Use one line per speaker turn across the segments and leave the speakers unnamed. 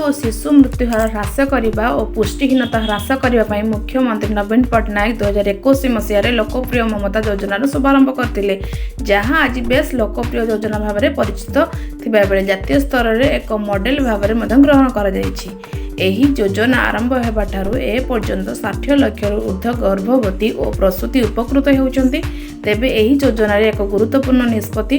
ମାତୃ ଓ ଶିଶୁ ମୃତ୍ୟୁହାର ହ୍ରାସ କରିବା ଓ ପୁଷ୍ଟିହୀନତା ହ୍ରାସ କରିବା ପାଇଁ ମୁଖ୍ୟମନ୍ତ୍ରୀ ନବୀନ ପଟ୍ଟନାୟକ 2021 ମସିହାରେ ଲୋକପ୍ରିୟ ମମତା ଯୋଜନାର ଶୁଭାରମ୍ଭ କରିଥିଲେ, ଯାହା ଆଜି ବେଶ୍ ଲୋକପ୍ରିୟ ଯୋଜନା ଭାବରେ ପରିଚିତ ଥିବାବେଳେ ଜାତୀୟ ସ୍ତରରେ ଏକ ମଡେଲ ଭାବରେ ମଧ୍ୟ ଗ୍ରହଣ କରାଯାଇଛି। ଏହି ଯୋଜନା ଆରମ୍ଭ ହେବାଠାରୁ ଏ ପର୍ଯ୍ୟନ୍ତ 60 ଲକ୍ଷରୁ ଉର୍ଦ୍ଧ୍ୱ ଗର୍ଭବତୀ ଓ ପ୍ରସୂତି ଉପକୃତ ହେଉଛନ୍ତି। ତେବେ ଏହି ଯୋଜନାରେ ଏକ ଗୁରୁତ୍ୱପୂର୍ଣ୍ଣ ନିଷ୍ପତ୍ତି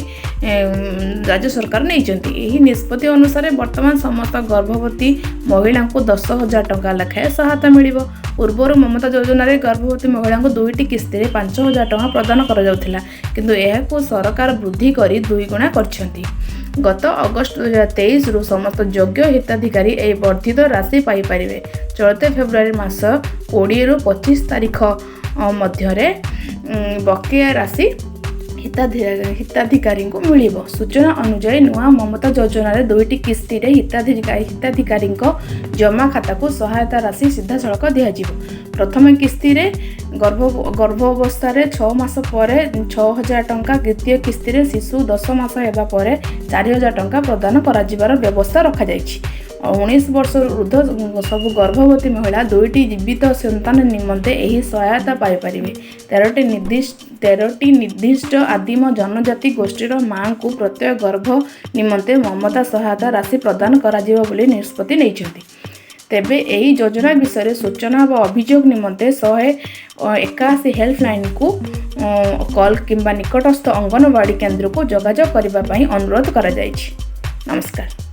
ରାଜ୍ୟ ସରକାର ନେଇଛନ୍ତି। ଏହି ନିଷ୍ପତ୍ତି ଅନୁସାରେ ବର୍ତ୍ତମାନ ସମସ୍ତ ଗର୍ଭବତୀ ମହିଳାଙ୍କୁ 10,000 ଟଙ୍କା ଲେଖାଏଁ ସହାୟତା ମିଳିବ। ପୂର୍ବରୁ ମମତା ଯୋଜନାରେ ଗର୍ଭବତୀ ମହିଳାଙ୍କୁ ଦୁଇଟି କିସ୍ତିରେ 5,000 ଟଙ୍କା ପ୍ରଦାନ କରାଯାଉଥିଲା, କିନ୍ତୁ ଏହାକୁ ସରକାର ବୃଦ୍ଧି କରି ଦୁଇଗୁଣା କରିଛନ୍ତି। ଗତ ଅଗଷ୍ଟ 2023ରୁ ସମସ୍ତ ଯୋଗ୍ୟ ହିତାଧିକାରୀ ଏହି ବର୍ଦ୍ଧିତ ରାଶି ପାଇପାରିବେ। ଚଳିତ ଫେବୃଆରୀ ମାସ 20ରୁ 25 ତାରିଖ ମଧ୍ୟରେ ବକେୟା ରାଶି ହିତାଧିକାରୀଙ୍କୁ ମିଳିବ। ସୂଚନା ଅନୁଯାୟୀ, ନୂଆ ମମତା ଯୋଜନାରେ ଦୁଇଟି କିସ୍ତିରେ ହିତାଧିକାରୀଙ୍କ ଜମା ଖାତାକୁ ସହାୟତା ରାଶି ସିଧାସଳଖ ଦିଆଯିବ। ପ୍ରଥମ କିସ୍ତିରେ ଗର୍ଭ ଅବସ୍ଥାରେ 6 ମାସ ପରେ 6,000 ଟଙ୍କା, ଦ୍ୱିତୀୟ କିସ୍ତିରେ ଶିଶୁ 10 ମାସ ହେବା ପରେ 4,000 ଟଙ୍କା ପ୍ରଦାନ କରାଯିବାର ବ୍ୟବସ୍ଥା ରଖାଯାଇଛି। 19 ବର୍ଷରୁ ଉର୍ଦ୍ଧ୍ୱ ସବୁ ଗର୍ଭବତୀ ମହିଳା ଦୁଇଟି ଜୀବିତ ସନ୍ତାନ ନିମନ୍ତେ ଏହି ସହାୟତା ପାଇପାରିବେ। 13ଟି ନିର୍ଦ୍ଦିଷ୍ଟ ଆଦିମ ଜନଜାତି ଗୋଷ୍ଠୀର ମାଆଙ୍କୁ ପ୍ରତ୍ୟେକ ଗର୍ଭ ନିମନ୍ତେ ମମତା ସହାୟତା ରାଶି ପ୍ରଦାନ କରାଯିବ ବୋଲି ନିଷ୍ପତ୍ତି ନେଇଛନ୍ତି। ତେବେ ଏହି ଯୋଜନା ବିଷୟରେ ସୂଚନା ବା ଅଭିଯୋଗ ନିମନ୍ତେ 181 ହେଲ୍ପଲାଇନକୁ କଲ୍ କିମ୍ବା ନିକଟସ୍ଥ ଅଙ୍ଗନବାଡ଼ି କେନ୍ଦ୍ରକୁ ଯୋଗାଯୋଗ କରିବା ପାଇଁ ଅନୁରୋଧ କରାଯାଇଛି। ନମସ୍କାର।